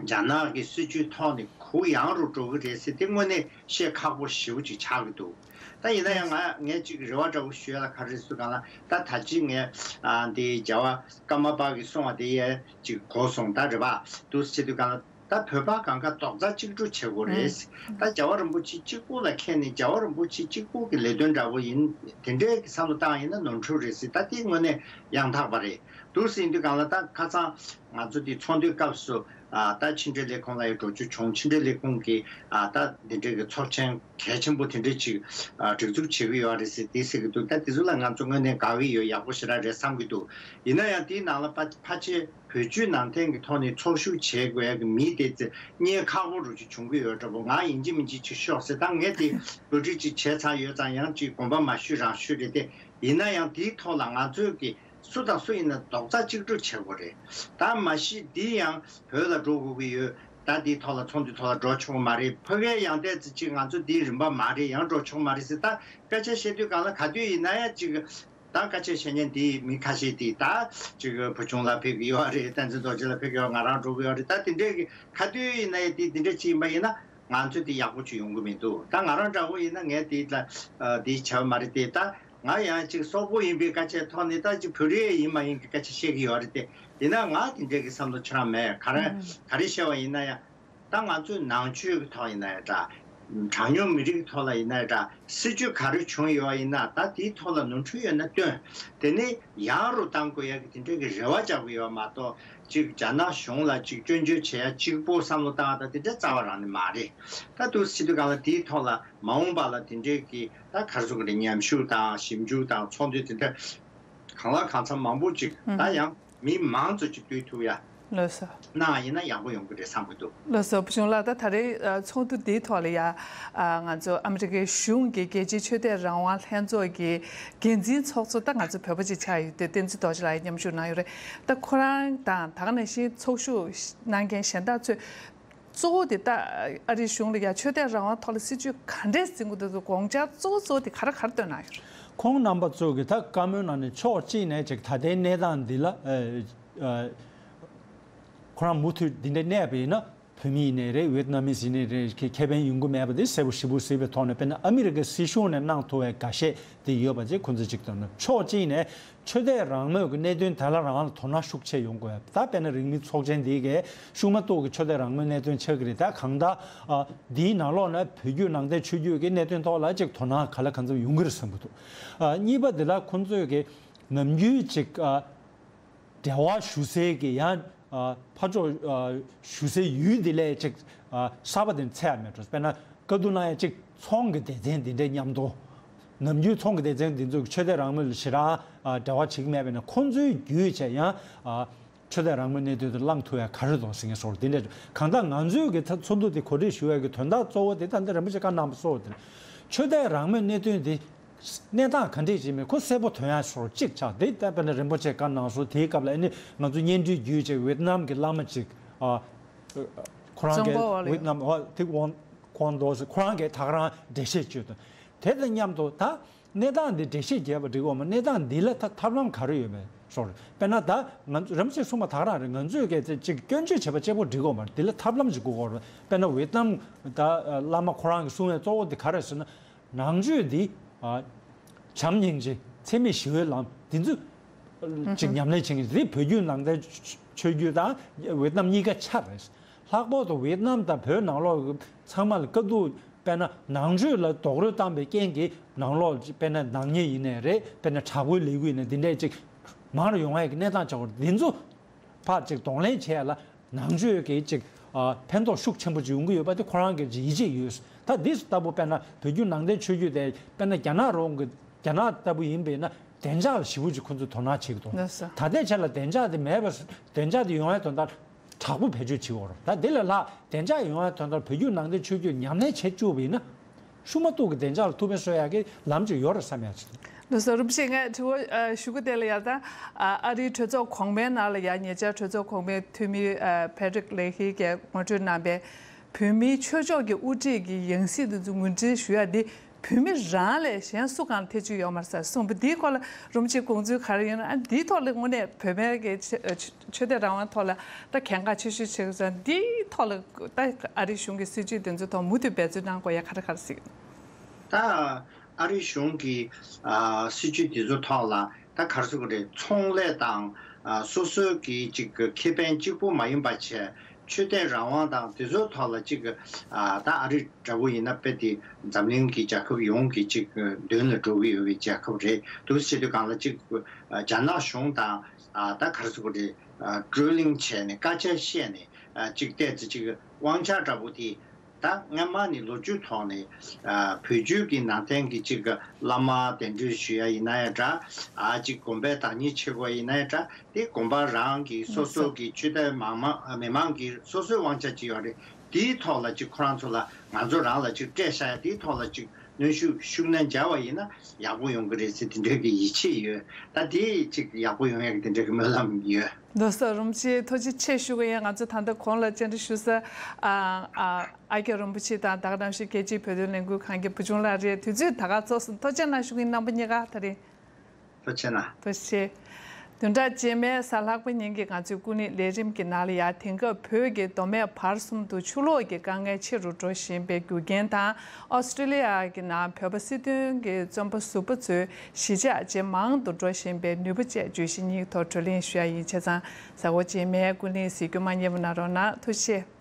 རྒྱ་ནག་གི་སྲིད་བྱུས་ཐོག་ནས་གུ་ཡངས་རུ་འགྲོ་གི་རེད་ཟེར་དེ་དངོས་གནས་བཤད་ཁག་པོ་ཞེ་པོ་ཅིག་ཆགས་ཀྱི་འདུག་ད་ཡིན་ན་ཡང་ང་ངས་ཅིག་རེ་བ་འདྲ་བོ་ཞུ་ཡ་ལ་ག་རེ་ཟེར་གང་ལ་ད་ད་ཅི་ངས་ཨ་འདི་རྒྱལ་བ་ཀརྨ་པ་གིས་གསུངས་པ་དེ་ཡས་ཅིག་གོ་སོང་ད་རེད་པ་འདུག་ཟེར་དུས་གང་ལ། ད་བོད་པ་གང་ག་རྡོག་རྩ་གཅིག་སྒྲིལ་བྱེད་དགོས་རེད། ད་རྒྱལ་བ་རིན་པོ་ཆེ་གཅིག་པུ་ལ་ཁེལ་ནས་རྒྱལ་བ་རིན་པོ་ཆེ་གཅིག་པུ་གི་ལས་དོན་འདྲ་བོ་ཡིན་དེ་འདྲའི་གི་བསམ་བློ་བཏང་ཡིན་ན་ནོར་འཁྲུལ་རེད་ཟེར། ད་དེ་དངོས་གནས་ཡང་དག་པ་རེད། འདུག་ཟེར་དུས་གང་ལ་ད་ཁ་སང་ང་ཚོ་དེ་ཚོགས་འདུའི་སྐབས་སུ་ཨ་ད་ཕྱི་འབྲེལ་ལས་ཁུངས་ལ་ཡང་འགྲོ་རྒྱུ་བྱུང་། ཕྱི་འབྲེལ་ལས་ཁུངས་ཀྱི་ཨ་ད་འདི་འདྲའི་གི་ཚོགས་ཆེན་གལ་ཆེན་པོ་དེ་འདྲའི་ཅིག་ཨ་སྒྲིག་འཛུགས་བྱེད་ཀྱི་ཡོད་རེད་ཟེར་དེ་ཟེར་གི་འདུག་ད་དེ་ཚོ་ལ་ང་ཚོ་དངོས་གནས་དགའ་གི་ཡོད། ཡག་པོ་ཞེ་དྲག་རེད་བསམ་གི་འདུག་ཡིན་ན་ཡང་དེའི་ནང་ལ་ཕ་ཕལ་ཆེར་བོད་བརྒྱུད་ནང་བསྟན་གྱི་ཐོག་ནས་ཚོགས་ཞུགས་བྱེད་དགོས་ཡ་གི་མི་དེ་ཚེ་རྙེད་ཁག་པོ་རུ་ཅིག་བྱུང་གི་ཡོད་འདྲ་པོ། ང་ཡིན་གཅིག་མིན་གཅིག་ཅིག་ཤོག་ཟེར། ད་ངས་དེ་བསྡུ་སྒྲིག་ཅིག་བྱས་ཚར་ཡོད་ཙང་ཡང་ཅིག་དགོངས་པ་མ་ཞུས་རང་ཞུས་རེད་དེ། ཡིན་ན་ཡང་དེའི་ཐོག་ལ་ང་ཚོས་ཀྱི་སུ་དང་སུ་ཡིན་ན་རྡོག་རྩ་གཅིག་སྒྲིལ་བྱེད་དགོས་རེད། ད་མ་གཞི་འདི་ཡང་བོད་ལ་འགྲོ་དགོས་ཀྱི་ཡོད། ད་འདིའི་ཐོག་ལ་ཚོགས་འདུའི་ཐོག་ལ་འགྲོ་ཆོག་གི་མ་རེད། ཕ་གིའི་ཡང་བལྟས་ཙི་ཅིག་ང་ཚོ་འདིའི་རིམ་པ་མ་རེད། ཡང་འགྲོ་ཆོག་གི་མ་རེད་ཟེར། ད་སྐད་ཆ་བཤད་དུས་གང་ལ་ག་དུས་ཡིན་ན་ཡང་ཅིག་ད་སྐད་ཆ་བཤད་མཁན་དེ་མི་ཁ་ཤས་དེ་ད་ཅིག་བུ་ཆུང་ལགས་ཕེབས་ཀྱི་ཡོད་རེད། བསྟན་འཛིན་རྡོ་རྗེ་ལགས་ཕེབས་ཀྱི་ཡོད། ང་རང་འགྲོ་གི་ཡོད་རེད། ད་དེ་འདྲས་ཀྱི་ག་དུས་ཡིན་ན་ཡང་དེ་དེ་འདྲས་ཅིག་ཡིན་པ་ཡིན་ན་ང་ཚོ་དེ་ཡག་པོ་ཅིག་ཡོང་གི་མི་འདུག་ད་ང་རང་འདྲ་བོ་ཡིན་ན་ངས་དེ་ལ་དེ་བྱ་བ་མ་རེད་དེ། ད་ང་ཡང་ཅིག་སོག་པོ་ཡིན་པའི་སྐད་ཆའི་ཐོག་ནས་ད་ཅིག་བོད་རིགས་ཡིན་མ་ཡིན་གྱི་སྐད་ཆ་བཤད་ཀྱི་ཡོད་རེད་དེ། ཡིན་ན་ང་དེ་འདྲས་ཀྱི་བསམ་བློ་ཁྱོད་རང་མེད། ག་རེ་ག་རེ་བཤད་པ་ཡིན་ན་ཡང་། ད་ང་ཚོས་ནང་ཆོས་ཀྱི་ཐོག་ཡིན་ན་ཡང་འདྲ། གྲངས་ཉུང་མི་རིགས་ཀྱི་ཐོག་ལ་ཡིན་ན་ཡང་འདྲ། སྲིད་བྱུས་ག་རེ་བྱུང་ཡོད་ཡིན་ན་ད་དེའི་ཐོག་ལ་ནོར་འཁྲུལ་ཡོད་ན་སྟོན། དེ་ནས་ཡང་རུ་བཏང་དགོས་ཡ་གི་དེ་འདྲའི་གི་རེ་བ་རྒྱག་གི་ཡོད་མ་གཏོགས་ཅིག་རྒྱ་ནག་གཞུང་ལ་ཅིག་སྐྱོན་བརྗོད་བྱེད་ཡ་གཅིག་པོ་བསམ་བློ་བཏང་བ་དང་དེ་འདྲ་རྩ་བ་རང་ནས་མ་རེད། ད་དུ་སྲིད་དུས་གང་ལ་དེའི་ཐོག་ལ་མ་འོངས་པ་ལ་དེ་འདྲའི་གི་ད་ག་རེ་ཟེར་དགོས་རེད། མཉམ་ཞུགས་དང་ཞིབ་འཇུག་དང་ཚོགས་འདུ་དེ་འདྲ་གང་ལ་གང་འཚམ་མང་པོ་ཅིག་ད་ཡང་། མི་མང་ཚོ་གཅིག་སྡུད་ཐུབ་ཡ། ལགས་སོ། གནང་ཡིན་ན་ཡག་པོ་ཡོང་གི་རེད་བསམ་གྱི་འདུག་ལགས་སོ། བུ་ཆུང་ལགས། ད་ད་རེས་ཨ་ཚོགས་འདུ་འདིའི་ཐོག་ལ་ཡ་ཨ་ང་ཚོ་ཨ་མི་རི་ཀའི་གཞུང་གི་རྒྱལ་སྤྱིའི་ཆོས་དད་རང་དབང་ལྷན་ཚོགས་ཀྱི་འགན་འཛིན་ཚོགས་གཙོ་ད་ང་ཚོ་བོད་པ་ཅིག་ཆགས་ཡོད་དུས་བསྟན་འཛིན་རྡོ་རྗེ་ལགས་མཉམ་ཞུགས་གནང་ཡོད་རེད། ད་ཁོ་རང་དང་ད་ག་ནང་བཞིན་ཚོགས་ཞུགས་གནང་མཁན་གཞན་དག་ཚོས་གཙོ་བོ་དེ་ད་ཨ་རིའི་གཞུང་ལ་ཡ་ཆོས་དད་རང་དབང་ཐོག་ལ་སྲིད་བྱུས་ག་འདྲས་འཛིན་དགོས་འདུག་དགོངས་འཆར་གཙོ་བོ་གཙོ་བོ་དེ་ག་རེ་ག་རེ་བཏོན་གནང་ཡོད་རེད། ཁོང་རྣམ་པ་ཚོ་གིས་ད་བཀའ་མོལ་ནང་ནས་ཕྱོགས་གཅིག་ནས་ཅིག་ད་ལྟའི་གནས་སྟངས་འདི་ལ་ཨ་ཨ་ཁོ་རང་མུ་མཐུད་འདི་འདྲ་གནས་པ་ཡིན་ན་བོད་མི་ཡིན་ནའི་རེད། ཝེད་ནམ་མི་ཡིན་ནའི་རེད། ཁེ་ཁེ་ཕན་ཡོང་གི་མེད་པ་དེ་གསལ་པོ་ཞེ་པོ་གཟིགས་པའི་ཐོག་ནས། དཔེར་ན་ཨ་མི་རི་ཀའི་སྲིད་གཞུང་ནས་གནང་ཐུབ་པའི་འགའ་ཤས་དེ་ཡོད་པ་ཅིག་ཁོང་ཚོས་ཅིག་བཏོན་ན། ཕྱོགས་གཅིག་ནས་ཆོས་དད་རང་མོས་ཀྱི་གནད་དོན་དེ་ལ་རང་ལ་དོ་སྣང་ཤུགས་ཆེ་ཡོང་དགོས། ད་དཔེར་ན་རིང་མིན་ཚོགས་ཆེན་འདི་གའི་ཤུགས་མ་གཏོགས་ཀྱི་ཆོས་དད་རང་མོས་གནད་དོན་ཆགས་ཀྱི་རེད། ད་གང་ལྟར་ཨ་འདིའི་ནང་ལོགས་ན་བོད་བརྒྱུད་ནང་བསྟན་ཆོས་བརྒྱུད་ཀྱི་གནད་དོན་ཐོག་ལ་ཅིག་དོ་སྣང་ག་ལ་གང་འཚམ་ཡོང་གི་རེད་བསམ་གྱི་འདུག་ཨ་གཉིས་པ་འདི་ལ་ཁོང་ཚོས་ཀྱི་ནམ་རྒྱུན་ཅིག་ཨ་འབྲེལ་བ་ཞུ་སའི་གི་ཡང་ཨ་ཕར་ཕྱོགས་ཨ་ཞུ་སའི་ཡུལ་འདི་ལས་ཅིག་ཨ་གསར་པ་དེ་འཚོལ་ཡ་མེད་འགྲོ། དཔེར་ན་བཀའ་བསྡུ་གནང་ཡ་ཅིག་ཚོང་གི་སྡེ་ཚན་འདི་འདྲའི་མཉམ་དུ། ནམ་རྒྱུན་ཚོང་གི་སྡེ་ཚན་འདི་ཚོས་ཆོས་དད་རང་མོས་ལ་ཞེ་དྲག་ཨ་འབྲེལ་བ་བྱེད་ཀྱི་མེད་པས་ན། ཁོང་ཚོའི་བརྒྱུད་བྱས་ཡང་ཨ་ཆོས་དད་རང་མོས་གནད་དོན་དུ་བླང་ཐུབ་ཡ་ག་རེ་འདུག་ཟེར་མཁན་སོགས་འདི་འདྲ། གང་ལྟར་ང་ཚོས་ཀྱི་ད་ཚོགས་འདུ་དེ་གོ་སྒྲིག་ཞུ་ཡ་གི་དོན་དག་གཙོ་བོ་དེ་ད་འདི་རིན་པོ་ཆེ་བཀའ་གནང་བ་གཙོ་བོ་དེ་རེད། ཆོས་དད་རང་མོས་གནད་དོན་དེ་གནས་སྟངས་ག་འདྲས་ཅིག་མེད་ཁོ་གསལ་པོ་ཐོན་ཡ་སོགས་གཅིག་ཆགས། དེ་ལྟ་བས་ན་རིན་པོ་ཆེ་བཀའ་གནང་སོང་། དེའི་སྐབས་ལ་ཨ་ནི་ང་ཚོ་བརྙན་འཕྲིན་བརྒྱུད་བྱས་ཝེད་ནམ་གྱི་བླ་མ་ཅིག་ཨ་ཁོ་རང་གིས་ཙོང་ཁོ་ཝེད་ནམ་ཨ་དེ་ཝང་ཀོང་རྡོ་ཟེར་ཁོ་རང་གིས་ད་ག་རང་འགྲེལ་བཤད་བྱོས་དང་། དེ་དང་མཉམ་དུ་ད་གནས་སྟངས་འདི་འགྲེལ་བཤད་རྒྱས་པ་འགྲིག་གོ་མ། གནས་སྟངས་འདི་ལ་ད་ཐབས་ལམ་ག་རེ་ཡོད་པའི་ཤོར། དཔེར་ན་ད་ང་ཚོ་རིན་པོ་ཆེས་གསུངས་པ་ད་ག་རང་རེད། ང་ཚོས་གལ་ཏེ་ཅིག་སྐྱོན་བརྗོད་བྱེད་པ་གཅིག་པོ་འགྲིག་གོ་མ་རེད། འདི་ལ་ཐབས་ལམ་ཅིག་དགོས་ཀྱི་རེད། དཔེར་ན་ཝེད་ནམ་ད་བླ་མ་ཁོ་རང་གིས་གསུང་བའི་གཙོ་བོ་འདི་ག་རེ་ཟེར་ན། ནང་ཆོས་འདི་ཨ་བྱམས་སྙིང་རྗེ་འཚེ་མེད་ཞི་བའི་ལམ་འདི་ཚོ་ཅིག་ཉམས་ལེན་བྱེད་མཁན་འདི་བོད་བརྒྱུད་ནང་བསྟན་ཆོས་བརྒྱུད་དང་ཝེད་ནམ་གཉིས་ཀ་ཆ་རེད། ལྷག་པར་དུ་ཝེད་ནམ་དང་བོད་ནང་ལོགས་ཚང་མ་ལ་དཀའ་སྡུག་དཔེར་ན་ནང་ཆོས་ལ་རྡོག་རོལ་བཏང་པའི་རྐྱེན་གྱིས་ནང་ལོགས་དཔེར་ན་ནག་ཉེས་ཡིན་ནའི་རེད། དཔེར་ན་དྲག་པོའི་ལས་འགུལ་ཡིན་ནའི་འདི་འདྲའི་ཅིག་མང་རུ་ཡོང་ཡ་གི་གནས་སྟངས་ཆགས་པ་རེད། འདི་ཚོ་ཕར་ཅིག་གདོང་ལེན་བྱེད་ཡ་ལ། ནང་ཆོས་ཀྱི་ཅིག་ཨ་ཕན་ཐོགས་ཤུགས་ཆེན་པོ་ཅིག་ཡོང་གི་ཡོད་པ་དེ་ཁོ་རང་གི་ཡིད་ཆེས་ཡོད། ད་འདི་ལྟ་བུ་དཔེར་ན་བོད་བརྒྱུད་ནང་བསྟན་ཆོས་བརྒྱུད་དེ་དཔེར་ན་རྒྱ་ནག་རོང་གི་རྒྱ་ནག་ལྟ་བུ་ཡིན་པས་ན་བདེ་འཇགས་ལ་ཞེ་པོ་ཅིག་ཁོ་ཚོས་དོ་སྣང་བྱེད་ཀྱི་འདུག་ལགས་སོ། ད་ལྟའི་ཆ་ལ་བདེ་འཇགས་དེ་མེད་པ། བདེ་འཇགས་དེ་ཡོང་བའི་དོན་དག་དྲག་པོ་བེད་སྤྱོད་བྱེད་དགོས་རེད། ད་དེ་ལས་ལྷག་བདེ་འཇགས་ཡོང་བའི་དོན་དག་བོད་བརྒྱུད་ནང་བསྟན་ཆོས་བརྒྱུད་ཉམས་ལེན་བྱེད་བཅུག་པ་ཡིན་ན། ཤུགས་མ་གཏོགས་ཀྱི་བདེ་འཇགས་ལ་ཐུགས་ཕན་གསོས་ཡག་གི་ལམ་ཅིག་ཡོད་རེད་བསམ་ཡག་ཅིག་ལགས་སོ། རིན་པོ་ཆེ་ངས་དྲི་བ་ཨ་ཞུ་གི་དེ་ལ་ཡ་ད་ཨ་ཨ་རིའི་གྲོས་ཚོགས་གོང་མའི་ནང་ལ་ཡ་ཉེ་ཆར་གྲོས་ཚོགས་གོང་མའི་འཐུས་མི་ཨ་ཕེ་ཌྲིག་ལེ་ཧི་གིས་ངོ་སྤྲོད་གནང་པའི་བོད་མིའི་ཆོས་ཕྱོགས་ཀྱི་དབུ་ཁྲིད་ཀྱི་ཡང་སྲིད་དེ་ཚོ་ངོས་འཛིན་ཞུ་ཡ་འདི་ བོད་མི་རང་ལས་གཞན་སུ་གང་ལ་ཐེ་བྱུས་ཡོད་མ་རེད་ཟེར་གསུངས་པ་འདིའི་སྐོར་ལ་རིན་པོ་ཆེའི་དགོངས་ཚུལ་ག་རེ་ཡོད་ན། ཨ་འདིའི་ཐོག་ལ་དངོས་གནས་བོད་པའི་གི་ཆོས་ཆོས་དད་རང་དབང་ཐོག་ལ་ད་གལ་འགངས་ཆེ་ཤོས་ཆེ་གི་ཟེར། འདིའི་ཐོག་ལ་ད་ཨ་རིའི་གཞུང་གི་སྲིད་བྱུས་དེ་ཚོའི་ཐོག་མུ་མཐུད་འབད་བརྩོན་གནང་དགོས་ཡ་ག་རེ་ག་རེ་ཟེར་གི་འདུག་ད་ཨ་རིའི་གཞུང་གི་ཨ་སྲིད་བྱུས་དེ་ཚོའི་ཐོག་ལ་ད་ག་རེ་ཟེར་དགོས་རེད། ཚོང་ལས་དང་ཨ་སོ་སོའི་གི་ཅིག་ཁེ་ཕན་གཅིག་པུ་མ་ཡིན་པ་བྱས། ཆོས་དད་རང་དབང་དང་དེ་ཚོའི་ཐོག་ལ་ཅིག་ཨ་ད་ཨ་རི་འདྲ་པོ་ཡིན་ན་དཔེ་དེ་འཛམ་གླིང་གི་རྒྱལ་ཁབ་ཡོངས་ཀྱི་ཅིག་མདུན་ལ་འགྲོ་གི་ཡོད་པའི་རྒྱལ་ཁབ་རེད་འདུག་ཟེར་དུས་སྒང་ལ་ཅིག་རྒྱ་ནག་གཞུང་དང་ཨ་ད་ག་རེ་ཟེར་དགོས་རེད། ཨ་ཀྲོ་ལིང་བྱས་ནས་སྐད་ཆ་བཤད་ནས་ཨ་ཅིག་ཏོག་ཙམ་ཅིག་དབང་ཆ་འདྲ་པོ་དེ། ད་སྔ་མ་ནས་ལོ་རྒྱུས་ཐོག་ནས་ཨ་བོད་བརྒྱུད་ཀྱི་ནང་བསྟན་གྱི་ཅིག་བླ་མ་གདན་འདྲེན་ཞུ་ཡ་ཡིན་ན་ཡང་འདྲ། ཨ་ཅིག་དགོན་པའི་བདག་ཉིད་བྱེད་དགོས་ཡིན་ན་ཡང་འདྲ། དེ་དགོན་པ་རང་གི་སོ་སོ་གི་ཆོས་དད་མང་མང་མི་མང་གི་སོ་སོའི་དབང་ཆ་ཅིག་ཡོད་རེད། དེའི་ཐོག་ལ་ཅིག་ཁོ་རང་ཚོ་ལ་ང་ཚོ་རང་ལ་ཅིག་སྤྲད་བཞག་ཡ་དེའི་ཐོག་ལ་ཅིག་གནོན་ཤུགས་ཤུགས་སྣོན་བྱས་པ་ཡིན་ན་ཡག་པོ་ཡོང་གི་རེད་ཟེར་དེ་འདྲའི་གི་ཡིད་ཆེས་ཡོད། ད་དེ་ཅིག་ཡག་པོ་ཡོང་ཡ་གི་དེ་འདྲའི་གི་སྨོན་ལམ་ཡོད། ལགས་སོ། རིན་པོ་ཆེ་ཐུགས་རྗེ་ཆེ་ཞུ་གི་ཡིན། ང་ཚོ་ད་ལྟ་གོང་ལ་བཅར་འདྲི་ཞུ་ས་ཨ་ཨ་ཨ་ཀྱ་རིན་པོ་ཆེ་དང་ད་ག་ནང་བཞིན་རྒྱལ་སྤྱིའི་བོད་དོན་ལས་འགུལ་ཁང་གི་བུ་ཆུང་ལགས་རེད། དུས་ཚོད་ད་ག་རྫོགས་སོང་། ཐུགས་རྗེ་གནང་ཞུ་གི་ཡིན། རྣམ་པ་གཉིས་ཀ་ད་རེས། ཐུགས་རྗེ་གནང་། ཐུགས་རྗེ་ཆེ། བདུན་ཕྲག་རྗེས་མའི་གཟའ་ལྷག་པ་ཉིན་གྱི་ང་ཚོའི་སྐུ་ཉིད་ལས་རིམ་གྱི་ནང་ལ་ཡ། དེང་སྐབས་བོད་ཀྱི་མདོ་སྨད་བར་གསུམ་དུ་ཆུ་ལོག་གི་དཀའ་ངལ་ཆེ་རུ་འགྲོ་བཞིན་པའི་རྒྱུ་རྐྱེན་དང་། ཨོ་སི་ཀྲི་ལི་ཡ་གི་ནང་བོད་པ་སྲིད་དོན་གྱི་བཙོན་པ་ཟུར་པ་ཚོའི་གཞིས་ཆགས་ཇེ་མང་དུ་འགྲོ་བཞིན་པའི་ནུས་པ་བཅས་བརྗོད་གཞི་གཉིས་ཐོག་བགྲོ་གླེང་ཞུ་ཡ་ཡིན། བྱས་ཙང་གཟའ་འཁོར་རྗེས་མའི་སྐུ་ཉིད་གཟིགས་རྒྱུ་མ་བསྙེལ་བ་གནང་རོགས་གནང་། ཐུགས་རྗེ་ཆེ།